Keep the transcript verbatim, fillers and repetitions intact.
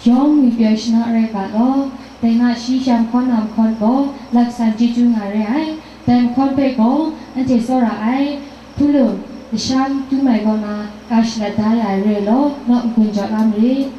Yawng ngwi pyaw shana rai ga law, dai na shi sha mahkawn na mahkawn gaw laksan chyeju nga re ai. Dai mahkawn hpe gaw anhte tsawra ai, hpulu, lasham, dum ai kaw na ka shalat da ya ai re law, naw n-gun jaw la marit.